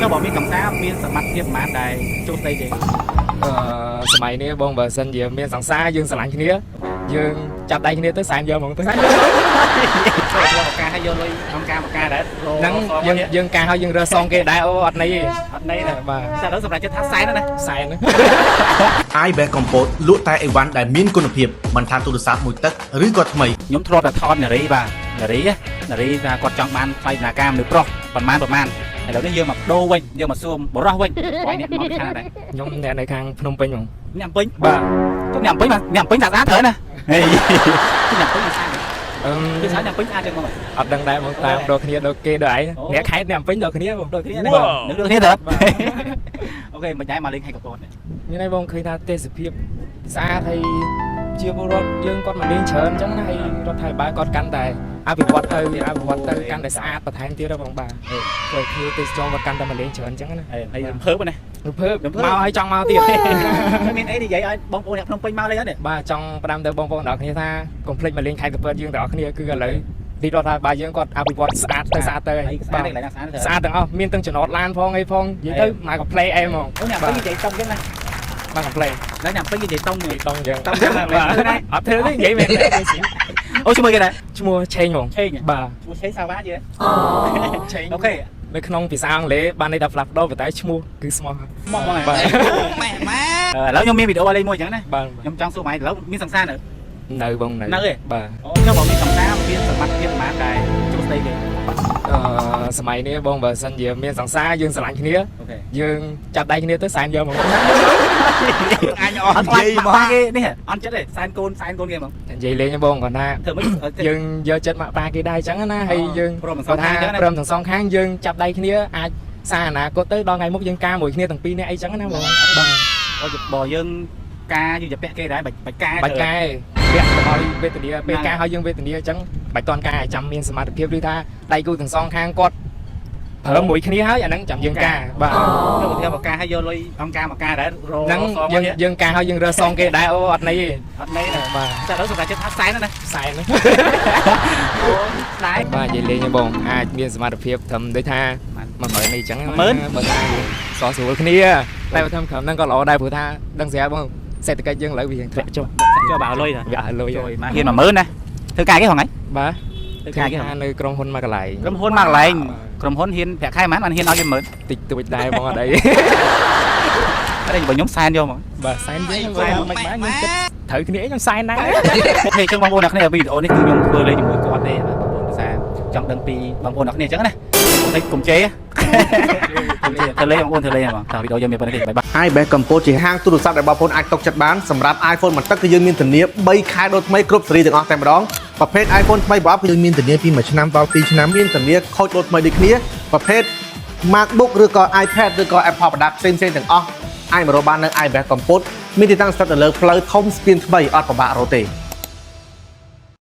ចុះបើមានកំសាមានសមត្ថភាពប៉ុន្មានដែលចូលស្ដីគេ? អឺសម័យនេះបងបើសិនជាមានសង្សារយើងស្រឡាញ់គ្នាយើងចាប់ដៃគ្នាទៅសែនយកហ្មងទៅ ចូលយកឱកាសឲ្យយកលុយអង្គការមកការដែរ ហ្នឹងយើងយើងការឲ្យយើងរើសសងគេដែរអូអត់ន័យទេ អត់ន័យណា បាទ តែឥឡូវសម្រាប់ចិត្តថាសែនណា សែនហ្នឹង iBest Compot លក់តែអីវ៉ាន់ដែលមានគុណភាពមិនថាទូរស័ព្ទមួយទឹកឬក៏ថ្មី ខ្ញុំធ្លាប់តែថតនារីបាទនារីនារីថាគាត់ចង់បានថ្លៃធនាគារមនុស្សប្រុសប៉ុន្មានប៉ុន្មានឥឡូវនេះយើងមកដូរវិញយើងមកសួរបរោះវិញបាយនេះមកពីខាងដែរ ខ្ញុំអ្នកនៅខាងភ្នំពេញហ្មង អ្នកពេញ បាទ ចុះអ្នកពេញបាទអ្នកពេញស្អាតត្រូវណាហេអ្នកពេញស្អាត អឺ គឺស្អាតអ្នកពេញស្អាតចឹងមក អត់ដឹងដែរហ្មងតាមដល់គ្នាដល់គេដល់ឯងអ្នកខេត្តអ្នកពេញដល់គ្នាហ្មង ដូចគ្នានឹងដូចគ្នាទៅ OK មិនដែរមកលេងខេត្តកំពត មានអីបងឃើញថាទេសភាពស្អាតហើយជាពលរដ្ឋយើងគាត់មកលេងច្រើនអញ្ចឹងណាហើយរដ្ឋាភិបាលគាត់កាន់តែអភិវឌ្ឍទៅអភិវឌ្ឍទៅកាន់តែស្អាតបន្ថែមទៀតហ៎បងបាទធ្វើឲ្យភ្ញៀវទេសចរគាត់កាន់តែមកលេងច្រើនអញ្ចឹងណា ហើយរំភើបណា រំភើបមកឲ្យចង់មកទៀត មានអីនិយាយឲ្យបងប្អូនអ្នកភ្នំពេញមកលេងអត់នេះ បាទចង់ផ្ដាំទៅបងប្អូនទាំងអស់គ្នាថាកុំភ្លេចមកលេងខេត្តកំពតយើងទាំងអស់គ្នាគឺឥឡូវទីរដ្ឋាភិបាលយើងគាត់អភិវឌ្ឍស្អាតទៅស្អាតទៅ ហើយស្អាតកន្លែងណាស្អាត ស្អាតទាំងអស់មានទាំងចំណតឡានផងអីផងនិយាយទៅមកកំ pl អែមហ្មង អូអ្នកពេញនិយាយតុងចឹងណា មកកំ pl แล้วអ្នកពេញនិយាយតុង និយាយតុងចឹង តុងចឹង បាទអត់ធ្វើទេនិយាយមែន អូឈ្មោះគេដែរ ឈ្មោះឆេងហ្មង ឆេង បាទ ឈ្មោះឆេងសាវ៉ាយេ ឆេង OK នៅក្នុងភាសាអង់គ្លេសបានន័យថាផ្លាស់ប្ដូរប៉ុន្តែឈ្មោះគឺស្មោះ មកបង បាទ ម៉ែម៉ែឥឡូវខ្ញុំមានវីដេអូឲ្យលេងមួយចឹងណា បាទ ខ្ញុំចង់សួរម៉ែឥឡូវមានសង្សារនៅ នៅបងនៅ នៅទេ បាទ អូចុះបើមានសង្សារមានសមត្ថភាពប៉ុន្មានដែលចូលស្ដីគេ អឺសម័យនេះបងបើសិនជាមានសង្សារយើងស្រឡាញ់គ្នា OK យើងចាប់ដៃគ្នាទៅសែនយកហ្មង អញអត់និយាយមកគេនេះអត់ចិត្តទេសែនកូនសែនកូនគេហ្មង និយាយលេងបងគាត់ថា ធ្វើមិន យើងយកចិត្តមកប៉ាគេដែរអញ្ចឹងណាហើយយើង ព្រមទាំងសង គាត់ថា ខាងអញ្ចឹងណា ព្រមទាំងសងខាងយើងចាប់ដៃគ្នាអាចសារអនាគតទៅដល់ថ្ងៃមុខយើងការមួយគ្នាទាំងពីរនាក់អីចឹងណាបងបាទ អូបើយើងការយើងจะពាក់គេដែរបាច់បាច់ការ បាច់កែពាក់កុំឲ្យវេទនាពេលការឲ្យយើងវេទនាអញ្ចឹងបាច់តន់ការឲ្យចាំមានសមត្ថភាពឬថាដៃគូទាំងសងខាងគាត់ព្រមមួយគ្នាហើយអាហ្នឹងចាំយើងការបាទ ទៅធ្វើមកការឲ្យយកលុយអង្គការមកការដែររ ហ្នឹងយើងយើងការឲ្យយើងរើសសងគេដែរអូអត់ន័យទេ អត់ន័យណា បាទ តែឥឡូវសម្រាប់ចិត្តថាសែនណា សែនហ្នឹង អូស្ដាយ បាទនិយាយលេងទេបងអាចមានសមត្ថភាពត្រឹមដូចថា10000នេះអញ្ចឹង 10000 បើថាសោះស្រួលគ្នាតែបើធ្វើក្រុមហ្នឹងក៏ល្អដែរព្រោះថាដឹងស្រាប់បងសេដ្ឋកិច្ចយើងឥឡូវវារៀងធ្លាក់ចុះ ចុះបើលុយ វាអស់លុយ ជួយមកហ៊ាន10000ណាធ្វើការគេហងៃ បាទ ធ្វើការគេហ នៅក្រុមហ៊ុនមួយកន្លែង ក្រុមហ៊ុនមកកន្លែងក្រុមហ៊ុនហ៊ានប្រាក់ខែប៉ុន្មានបានហ៊ានឲ្យគេ10000 តិចតួចដែរបងអត់អី អត់ទេបើខ្ញុំសែនយកមក បាទសែនយើងបងមិនបានខ្ញុំគិតត្រូវគ្នាខ្ញុំសែនដែរ OK ចឹងបងប្អូនអ្នកគ្នាវីដេអូនេះគឺខ្ញុំធ្វើលេងជាមួយគាត់ទេបាទបងប្អូនភាសាចង់ដឹងពីបងប្អូនអ្នកគ្នាអញ្ចឹងណាតែកុំជេរកុំជេរធ្វើលេងបងប្អូនធ្វើលេងហ្មងតោះវីដេអូយើងមានប៉ុណ្្នេះទេ bye bye iBest Compot ជាហាងទូរស័ព្ទដែលបងប្អូនអាចទុកចិត្តបានសម្រាប់ iPhone មួយទឹកគឺយើងមានធានា3ខែដូចថ្មីគ្រប់ស៊េរីទាំងអស់តែម្ដងប្រភេទ iPhone ថ្មីបងប្អូនគឺយើងមានធានាពី1ឆ្នាំដល់2ឆ្នាំមានធានាខូចដូចថ្មីដូចគ្នាប្រភេទ MacBook ឬក៏ iPad ឬក៏ Apple product ផ្សេងៗទាំងអស់អាចមករកបាននៅ iBest Compot មានទីតាំងស្ថិតនៅលើផ្លូវធំស្ពានថ្មីអត់ពិបាករកទេ។